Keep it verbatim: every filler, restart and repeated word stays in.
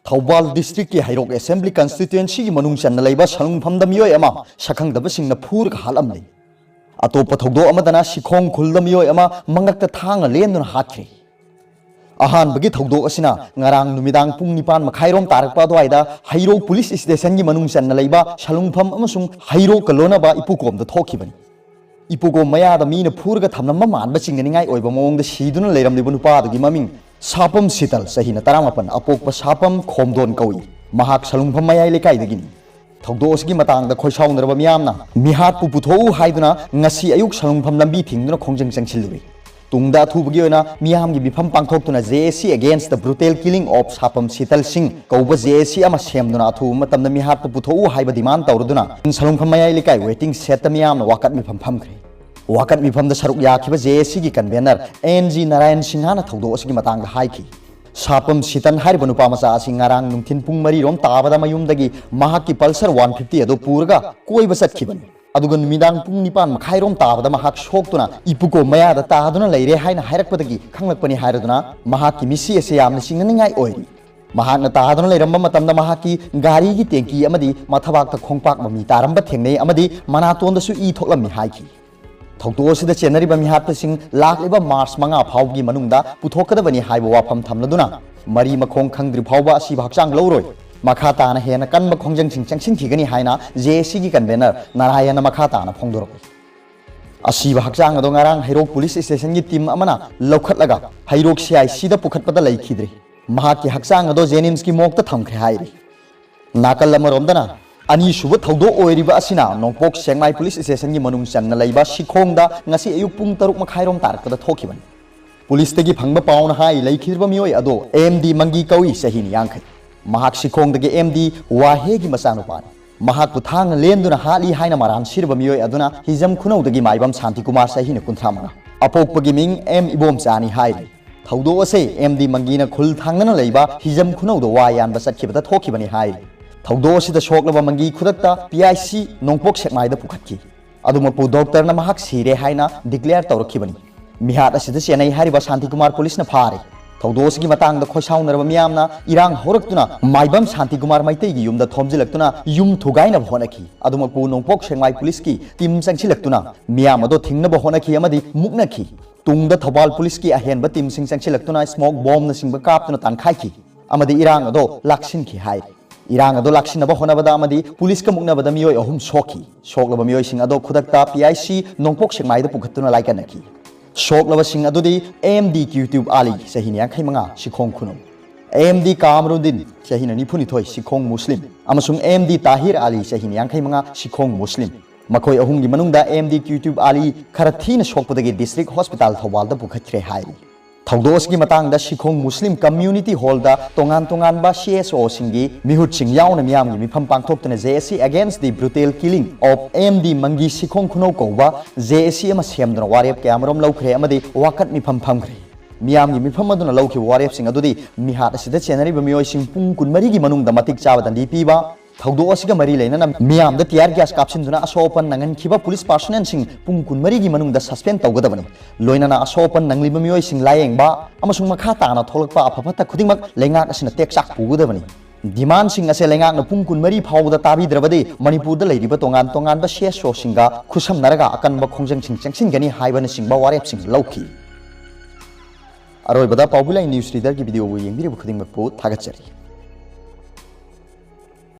ꯊꯧꯕꯥꯜ ꯗꯤꯁꯇ꯭ꯔꯤꯛꯀꯤ ꯍꯩꯔꯣꯛ ꯑꯦꯁꯦꯝꯕ꯭ꯂꯤ ꯀꯟꯁꯇꯤꯇ꯭ꯋꯦꯟꯁꯤꯒꯤ ꯃꯅꯨꯡ ꯆꯟꯅ ꯂꯩꯕ ꯁꯂꯨꯡꯐꯝꯗ ꯃꯤꯑꯣꯏ ꯑꯃ ꯁꯛꯈꯪꯗꯕꯁꯤꯡꯅ ꯐꯨꯔꯒ ꯍꯥꯠꯂꯝꯂꯦ꯫ ꯑꯇꯣꯞꯄ ꯊꯧꯗꯣꯛ ꯑꯃꯗꯅ ꯁꯤꯈꯣꯡ ꯈꯨꯜꯗ ꯃꯤꯑꯣꯏ ꯑꯃ ꯃꯉꯛꯇ ꯊꯥꯡꯅ ꯂꯦꯟꯗꯨꯅ ꯍꯥꯠꯈ꯭ꯔꯦ꯫ ꯑꯍꯥꯟꯕꯒꯤ ꯊꯧꯗꯣꯛ ꯑꯁꯤꯅ ꯉꯔꯥꯡ ꯅꯨꯃꯤꯗꯥꯡ ꯄꯨꯡ ꯅꯤꯄꯥꯟ ꯃꯈꯥꯏꯔꯣꯝ ꯇꯥꯔꯛꯄ ꯑꯗꯨꯋꯥꯏꯗ ꯍꯩꯔꯣꯛ ꯄꯨꯂꯤꯁ ꯁ꯭ꯇꯦꯁꯟꯒꯤ ꯃꯅꯨꯡ ꯆꯟꯅ ꯂꯩꯕ ꯁꯂꯨꯡꯐꯝ ꯑꯃꯁꯨꯡ ꯍꯩꯔꯣꯛꯀ ꯂꯣꯟꯅꯕ ꯏꯄꯨꯀꯣꯝꯗ ꯊꯣꯛꯈꯤꯕꯅꯤ꯫ ꯏꯄꯨꯀꯣꯝ ꯃꯌꯥꯗ ꯃꯤꯅ ꯐꯨꯔꯒ ꯊꯝꯂꯝꯕ ꯃꯥꯟꯕ ꯆꯤꯡꯅꯅꯤꯡꯉꯥꯏ ꯑꯣꯏꯕ ꯃꯑꯣꯡꯗ ꯁꯤꯗꯨꯅ ꯂꯩꯔꯝꯂꯤꯕ ꯅꯨꯄꯥ ꯑꯗꯨꯒꯤ ꯃꯃꯤꯡ ꯁꯥꯄꯝ ꯁꯤꯇꯜ, ꯆꯍꯤꯅ ꯇꯔꯥꯃꯥꯄꯟ, ꯑꯄꯣꯛꯄ ꯁꯥꯄꯝ ꯈꯣꯝꯗꯣꯟ ꯀꯧꯏ꯫ ꯃꯍꯥꯛ ꯁꯂꯨꯡꯐꯝ ꯃꯌꯥꯏ ꯂꯩꯀꯥꯏꯗꯒꯤꯅꯤ꯫ ꯊꯧꯗꯣꯛ ꯑꯁꯤꯒꯤ ꯃꯇꯥꯡꯗ ꯈꯣꯏꯁꯥꯎꯅꯔꯕ ꯃꯤꯌꯥꯝꯅ ꯃꯤꯍꯥꯠꯄꯨ ꯄꯨꯊꯣꯛꯎ ꯍꯥꯏꯗꯨꯅ ꯉꯁꯤ ꯑꯌꯨꯛ ꯁꯂꯨꯡꯐꯝ ꯂꯝꯕꯤ ꯊꯤꯡꯗꯨꯅ ꯈꯣꯡꯖꯪ ꯆꯪꯁꯤꯜꯂꯨꯔꯦ꯫ ꯇꯨꯡꯗ ꯑꯊꯨꯕꯒꯤ ꯑꯣꯏꯅ ꯃꯤꯌꯥꯝꯒꯤ ꯃꯤꯐꯝ ꯄꯥꯡꯊꯣꯛꯇꯨꯅ J A C Against the Brutal Killing of ꯁꯥꯄꯝ Sheetal ꯁꯤꯡ ꯀꯧꯕ J A C ꯑꯃ ꯁꯦꯝꯗꯨꯅ ꯑꯊꯨꯕ ꯃꯇꯝꯗ ꯃꯤꯍꯥꯠꯄ ꯄꯨꯊꯣꯛꯎ ꯍꯥꯏꯕ demand ꯇꯧꯔꯗꯨꯅ ꯁꯂꯨꯡꯐꯝ ꯃꯌꯥꯏ ꯂꯩꯀꯥꯏ waiting shed ꯇ ꯃꯤꯌꯥꯝꯅ ꯋꯥꯀꯠ ꯃꯤꯐꯝ ꯐꯝꯈ꯭ꯔꯦ꯫ ꯋꯥꯀꯠ ꯃꯤꯐꯝꯗ ꯁꯔꯨꯛ ꯌꯥꯈꯤꯕ J A C ꯒꯤ convener N G ꯅꯥꯔꯥꯌꯟ ꯁꯤꯡꯍꯅ ꯊꯧꯗꯣꯛ ꯑꯁꯤꯒꯤ ꯃꯇꯥꯡꯗ ꯍꯥꯏꯈꯤ꯫ ꯁꯥꯄꯝ ꯁꯤꯇꯟ ꯍꯥꯏꯔꯤꯕ ꯅꯨꯄꯥ ꯃꯆꯥ ꯑꯁꯤ ꯉꯔꯥꯡ ꯅꯨꯡꯊꯤꯟ ꯄꯨꯡ ꯃꯔꯤꯔꯣꯝ ꯇꯥꯕꯗ ꯃꯌꯨꯝꯗꯒꯤ ꯃꯍꯥꯛꯀꯤ Pulsar one fifty ꯑꯗꯨ ꯄꯨꯔꯒ ꯀꯣꯏꯕ ꯆꯠꯈꯤꯕꯅꯤ꯫ ꯑꯗꯨꯒ ꯅꯨꯃꯤꯗꯥꯡ ꯄꯨꯡ ꯅꯤꯄꯥꯟ ꯃꯈꯥꯏꯔꯣꯝ ꯇꯥꯕꯗ ꯃꯍꯥꯛ ꯁꯣꯛꯇꯨꯅ ꯏꯄꯨꯀꯣꯝ ꯃꯌꯥꯗ ꯇꯥꯗꯨꯅ ꯂꯩꯔꯦ ꯍꯥꯏꯅ ꯍꯥꯏꯔꯛꯄꯗꯒꯤ ꯈꯪꯂꯛꯄꯅꯤ ꯍꯥꯏꯔꯗꯨꯅ ꯃꯍꯥꯛꯀꯤ ꯃꯤꯠꯁꯤ ꯑꯁꯤ ꯌꯥꯝꯅ ꯆꯤꯡꯅꯅꯤꯡꯉꯥꯏ ꯑꯣꯏꯔꯤ꯫ ꯃꯍꯥꯛꯅ ꯇꯥꯗꯨꯅ ꯂꯩꯔꯝꯕ ꯃꯇꯝꯗ ꯃꯍꯥꯛꯀꯤ ꯒꯥꯔꯤꯒꯤ ꯇꯦꯡꯀꯤ ꯑꯃꯗꯤ ꯃꯊꯕꯥꯛꯇ ꯈꯣꯡꯄꯥꯛ ꯃꯃꯤ ꯇꯥꯔꯝꯕ ꯊꯦꯡꯅꯩ ꯑꯃꯗꯤ ꯃꯅꯥꯇꯣꯟꯗꯁꯨ ꯏ ꯊꯣꯛꯂꯝꯃꯤ ꯍꯥꯏꯈꯤ꯫ ꯊꯧꯗꯣꯛ ꯑꯁꯤꯗ ꯆꯦꯟꯅꯔꯤꯕ ꯃꯤꯍꯥꯠꯄꯁꯤꯡ ꯂꯥꯛꯂꯤꯕ ꯃꯥꯔꯆ ꯃꯉꯥ ꯐꯥꯎꯕꯒꯤ ꯃꯅꯨꯡꯗ ꯄꯨꯊꯣꯛꯀꯗꯕꯅꯤ ꯍꯥꯏꯕ ꯋꯥꯐꯝ ꯊꯝꯂꯗꯨꯅ ꯃꯔꯤ ꯃꯈꯣꯡ ꯈꯪꯗ꯭ꯔꯤ ꯐꯥꯎꯕ ꯑꯁꯤꯕ ꯍꯛꯆꯥꯡ ꯂꯧꯔꯣꯏ꯫ ꯃꯈꯥ ꯇꯥꯅ ꯍꯦꯟꯅ ꯀꯟꯕ ꯈꯣꯡꯖꯪꯁꯤꯡ ꯆꯪꯁꯤꯟꯈꯤꯒꯅꯤ ꯍꯥꯏꯅ J A C ꯒꯤ convener ꯅꯥꯔꯥꯌꯟꯅ ꯃꯈꯥ ꯇꯥꯅ ꯐꯣꯡꯗꯣꯔꯛꯂꯤ꯫ ꯑꯁꯤꯕ ꯍꯛꯆꯥꯡ ꯑꯗꯣ ꯉꯔꯥꯡ ꯍꯩꯔꯣꯛ ꯄꯨꯂꯤꯁ ꯁ꯭ꯇꯦꯁꯟꯒꯤ ꯇꯤꯝ ꯑꯃꯅ ꯂꯧꯈꯠꯂꯒ ꯍꯩꯔꯣꯛ C I C ꯗ ꯄꯨꯈꯠꯄꯗ ꯂꯩꯈꯤꯗ꯭ꯔꯦ꯫ ꯃꯍꯥꯛꯀꯤ ꯍꯛꯆꯥꯡ ꯑꯗꯣ ꯖꯦꯅꯤꯝꯁꯀꯤ ꯃꯣꯔꯒꯇ ꯊꯝꯈ꯭ꯔꯦ ꯍꯥꯏꯔꯤ꯫ ꯅꯥꯀꯜ ꯑꯃꯔꯣꯝꯗꯅ, ꯑꯅꯤꯁꯨꯕ ꯊꯧꯗꯣꯛ ꯑꯣꯏꯔꯤꯕ ꯑꯁꯤꯅ ꯅꯣꯡꯄꯣꯛ ꯁꯦꯛꯃꯥꯏ ꯄꯨꯂꯤꯁ ꯁ꯭ꯇꯦꯁꯟꯒꯤ ꯃꯅꯨꯡ ꯆꯟꯅ ꯂꯩꯕ ꯁꯤꯈꯣꯡꯗ ꯉꯁꯤ ꯑꯌꯨꯛ ꯄꯨꯡ ꯇꯔꯨꯛ ꯃꯈꯥꯏꯔꯣꯝ ꯇꯥꯔꯛꯄꯗ ꯊꯣꯛꯈꯤꯕꯅꯤ꯫ ꯄꯨꯂꯤꯁꯇꯒꯤ ꯐꯪꯕ ꯄꯥꯎꯅ ꯍꯥꯏ, ꯂꯩꯈꯤꯗ꯭ꯔꯤꯕ ꯃꯤꯑꯣꯏ ꯑꯗꯣ M D ꯃꯪꯒꯤ ꯀꯧꯏ, ꯆꯍꯤ ꯌꯥꯡꯈꯩ꯫ ꯃꯍꯥꯛ ꯁꯤꯈꯣꯡꯗꯒꯤ M D ꯋꯥꯍꯦꯒꯤ ꯃꯆꯥꯅꯨꯄꯥꯅꯤ꯫ ꯃꯍꯥꯛꯄꯨ ꯊꯥꯡꯅ ꯂꯦꯟꯗꯨꯅ ꯍꯥꯠꯂꯤ ꯍꯥꯏꯅ ꯃꯔꯥꯟ ꯁꯤꯔꯕ ꯃꯤꯑꯣꯏ ꯑꯗꯨꯅ ꯍꯤꯖꯝ ꯈꯨꯅꯧꯗꯒꯤ ꯃꯥꯏꯕꯝ ꯁꯥꯟꯇꯤꯀꯨꯃꯥꯔ, ꯆꯍꯤꯅ ꯀꯨꯟꯊ꯭ꯔꯥ ꯃꯉꯥ꯫ ꯑꯄꯣꯛꯄꯒꯤ ꯃꯤꯡ M ꯏꯕꯣꯝꯆꯥꯅꯤ ꯍꯥꯏꯔꯤ꯫ ꯊꯧꯗꯣꯛ ꯑꯁꯤ M D ꯃꯪꯒꯤꯅ ꯈꯨꯜ ꯊꯥꯡꯅꯅ ꯂꯩꯕ ꯍꯤꯖꯝ ꯈꯨꯅꯧꯗ ꯋꯥ ꯌꯥꯟꯕ ꯆꯠꯈꯤꯕꯗ ꯊꯣꯛꯈꯤꯕꯅꯤ ꯍꯥꯏꯔꯤ꯫ ꯊꯧꯗꯣꯛ ꯑꯁꯤꯗ ꯁꯣꯛꯂꯕ ꯃꯪꯒꯤ ꯈꯨꯗꯛꯇ P I C ꯅꯣꯡꯄꯣꯛ ꯁꯦꯛꯃꯥꯏꯗ ꯄꯨꯈꯠꯈꯤ꯫ ꯑꯗꯨꯃꯛꯄꯨ ꯗꯣꯛꯇꯔꯅ ꯃꯍꯥꯛ ꯁꯤꯔꯦ ꯍꯥꯏꯅ declare ꯇꯧꯔꯛꯈꯤꯕꯅꯤ꯫ ꯃꯤꯍꯥꯠ ꯑꯁꯤꯗ ꯆꯦꯟꯅꯩ ꯍꯥꯏꯔꯤꯕ ꯁꯥꯟꯇꯤꯀꯨꯃꯥꯔ ꯄꯨꯂꯤꯁꯅ ꯐꯥꯔꯦ꯫ ꯊꯧꯗꯣꯛ ꯑꯁꯤꯒꯤ ꯃꯇꯥꯡꯗ ꯈꯣꯏꯁꯥꯎꯅꯔꯕ ꯃꯤꯌꯥꯝꯅ ꯏꯔꯥꯡ ꯍꯧꯔꯛꯇꯨꯅ ꯃꯥꯏꯕꯝ ꯁꯥꯟꯇꯤꯀꯨꯃꯥꯔ ꯃꯩꯇꯩꯒꯤ ꯌꯨꯝꯗ ꯊꯣꯝꯖꯤꯜꯂꯛꯇꯨꯅ ꯌꯨꯝ ꯊꯨꯒꯥꯏꯅꯕ ꯍꯣꯠꯅꯈꯤ꯫ ꯑꯗꯨꯃꯛꯄꯨ ꯅꯣꯡꯄꯣꯛ ꯁꯦꯛꯃꯥꯏ ꯄꯨꯂꯤꯁꯀꯤ ꯇꯤꯝ ꯆꯪꯁꯤꯜꯂꯛꯇꯨꯅ ꯃꯤꯌꯥꯝ ꯑꯗꯣ ꯊꯤꯡꯅꯕ ꯍꯣꯠꯅꯈꯤ ꯑꯃꯗꯤ ꯃꯨꯛꯅꯈꯤ꯫ ꯇꯨꯡꯗ ꯊꯧꯕꯥꯜ ꯄꯨꯂꯤꯁꯀꯤ ꯑꯍꯦꯟꯕ ꯇꯤꯝꯁꯤꯡ ꯆꯪꯁꯤꯜꯂꯛꯇꯨꯅ ꯁ꯭ꯃꯣꯛ ꯕꯣꯝꯅꯆꯤꯡꯕ ꯀꯥꯞꯇꯨꯅ ꯇꯥꯟꯈꯥꯏꯈꯤ ꯑꯃꯗꯤ ꯏꯔꯥꯡ ꯑꯗꯣ ꯂꯥꯛꯁꯤꯟꯈꯤ ꯍꯥꯏꯔꯤ꯫ ꯏꯔꯥꯡ ꯑꯗꯨ ꯂꯥꯛꯁꯤꯟꯅꯕ ꯍꯣꯠꯅꯕꯗ ꯑꯃꯗꯤ ꯄꯨꯂꯤꯁꯀ ꯃꯨꯛꯅꯕꯗ ꯃꯤꯑꯣꯏ ꯑꯍꯨꯝ ꯁꯣꯛꯈꯤ꯫ ꯁꯣꯛꯂꯕ ꯃꯤꯑꯣꯏꯁꯤꯡ ꯑꯗꯣ ꯈꯨꯗꯛꯇ ꯄꯤ ꯑꯥꯏ ꯁꯤ ꯅꯣꯡꯄꯣꯛ ꯁꯦꯛꯃꯥꯏꯗ ꯄꯨꯈꯠꯇꯨꯅ ꯂꯥꯏꯀꯠꯅꯈꯤ꯫ ꯁꯣꯛꯂꯕꯁꯤꯡ ꯑꯗꯨꯗꯤ ꯑꯦꯝ ꯗꯤ ꯀ꯭ꯌꯨꯇ꯭ꯌꯨꯕ ꯑꯥꯂꯤ, ꯆꯍꯤꯅ ꯌꯥꯡꯈꯩ ꯃꯉꯥ, ꯁꯤꯈꯣꯡ ꯈꯨꯅꯨ, ꯑꯦꯝ ꯗꯤ ꯀꯥꯃꯔꯨꯗꯤꯟ, ꯆꯍꯤꯅ ꯅꯤꯐꯨ ꯅꯤꯊꯣꯏ, ꯁꯤꯈꯣꯡ ꯃꯨꯁꯂꯤꯝ, ꯑꯃꯁꯨꯡ ꯑꯦꯝ ꯗꯤ ꯇꯥꯍꯤꯔ ꯑꯥꯂꯤ, ꯆꯍꯤꯅ ꯌꯥꯡꯈꯩ ꯃꯉꯥ, ꯁꯤꯈꯣꯡ ꯃꯨꯁꯂꯤꯝ꯫ ꯃꯈꯣꯏ ꯑꯍꯨꯝꯒꯤ ꯃꯅꯨꯡꯗ ꯑꯦꯝ ꯗꯤ ꯀ꯭ꯌꯨꯇ꯭ꯌꯨꯕ ꯑꯥꯂꯤ ꯈꯔ ꯊꯤꯅ ꯁꯣꯛꯄꯗꯒꯤ ꯗꯤꯁꯇ꯭ꯔꯤꯛ ꯍꯣꯁꯄꯤꯇꯥꯜ ꯊꯧꯕꯥꯜꯗ ꯄꯨꯈꯠꯈ꯭ꯔꯦ ꯍꯥꯏꯔꯤ꯫ ꯊꯧꯗꯣꯛ ꯑꯁꯤꯒꯤ ꯃꯇꯥꯡꯗ ꯁꯤꯈꯣꯡ ꯃꯨꯁꯂꯤꯝ ꯀꯝꯃ꯭ꯌꯨꯅꯤꯇꯤ ꯍꯣꯜꯗ ꯇꯣꯉꯥꯟ ꯇꯣꯉꯥꯟꯕ ꯁꯤ ꯑꯦꯁ ꯑꯣꯁꯤꯡꯒꯤ ꯃꯤꯍꯨꯠꯁꯤꯡ ꯌꯥꯎꯅ ꯃꯤꯌꯥꯝꯒꯤ ꯃꯤꯐꯝ ꯄꯥꯡꯊꯣꯛꯇꯨꯅ J A C Against the Brutal Killing of M D Mangi Sikhong ꯈꯨꯅꯧ ꯀꯧꯕ J A C ꯑꯃ ꯁꯦꯝꯗꯨꯅ ꯋꯥꯔꯦꯞ ꯀꯌꯥꯃꯔꯨꯝ ꯂꯧꯈ꯭ꯔꯦ ꯑꯃꯗꯤ ꯋꯥꯀꯠ ꯃꯤꯐꯝ ꯐꯝꯈ꯭ꯔꯦ꯫ ꯃꯤꯌꯥꯝꯒꯤ ꯃꯤꯐꯝ ꯑꯗꯨꯅ ꯂꯧꯈꯤꯕ ꯋꯥꯔꯦꯞꯁꯤꯡ ꯑꯗꯨꯗꯤ ꯃꯤꯍꯥꯠ ꯑꯁꯤꯗ ꯆꯦꯟꯅꯔꯤꯕ ꯃꯤꯑꯣꯏꯁꯤꯡ ꯄꯨꯡ ꯀꯨꯟꯃꯔꯤꯒꯤ ꯃꯅꯨꯡꯗ ꯃꯇꯤꯛ ꯆꯥꯕ ꯗꯟꯗꯤ ꯄꯤꯕ, ꯊꯧꯗꯣꯛ ꯑꯁꯤꯒ ꯃꯔꯤ ꯂꯩꯅꯅ ꯃꯤꯌꯥꯝꯗ tear gas ꯀꯥꯞꯁꯤꯟꯗꯨꯅ ꯑꯁꯣꯛ ꯑꯄꯟ ꯅꯪꯍꯟꯈꯤꯕ ꯄꯨꯂꯤꯁ ꯄꯥꯔꯁꯣꯅꯦꯜꯁꯤꯡ ꯄꯨꯡ ꯀꯨꯟꯃꯔꯤꯒꯤ ꯃꯅꯨꯡꯗ suspend ꯇꯧꯒꯗꯕꯅꯤ꯫ ꯂꯣꯏꯅꯅ ꯑꯁꯣꯛ ꯑꯄꯟ ꯅꯪꯂꯤꯕ ꯃꯤꯑꯣꯏꯁꯤꯡ ꯂꯥꯌꯦꯡꯕ ꯑꯃꯁꯨꯡ ꯃꯈꯥ ꯇꯥꯅ ꯊꯣꯛꯂꯛꯄ ꯑꯐ ꯐꯠꯇ ꯈꯨꯗꯤꯡꯃꯛ ꯂꯩꯉꯥꯛ ꯑꯁꯤꯅ ꯇꯦꯛꯆꯥꯛ ꯄꯨꯒꯗꯕꯅꯤ꯫ Demandꯁꯤꯡ ꯑꯁꯦ ꯂꯩꯉꯥꯛꯅ ꯄꯨꯡ ꯀꯨꯟꯃꯔꯤ ꯐꯥꯎꯕꯗ ꯇꯥꯕꯤꯗ꯭ꯔꯕꯗꯤ ꯃꯅꯤꯄꯨꯔꯗ ꯂꯩꯔꯤꯕ ꯇꯣꯉꯥꯟ ꯇꯣꯉꯥꯟꯕ ꯁꯤ ꯑꯦꯁ ꯑꯣꯁꯤꯡꯒ ꯈꯨꯠꯁꯝꯅꯔꯒ ꯑꯀꯟꯕ ꯈꯣꯡꯖꯪꯁꯤꯡ ꯆꯪꯁꯤꯟꯒꯅꯤ ꯍꯥꯏꯕꯅꯆꯤꯡꯕ ꯋꯥꯔꯦꯞꯁꯤꯡ ꯂꯧꯈꯤ꯫ ꯑꯔꯣꯏꯕꯗ ꯄꯥꯎꯕꯤ ꯂꯥꯏ ꯅ꯭ꯌꯨꯁ ꯔꯤꯗꯔꯒꯤ ꯚꯤꯗꯤꯑꯣꯕꯨ ꯌꯦꯡꯕꯤꯔꯤꯕ ꯈꯨꯗꯤꯡꯃꯛꯄꯨ ꯊꯥꯒꯠꯆꯔꯤ꯫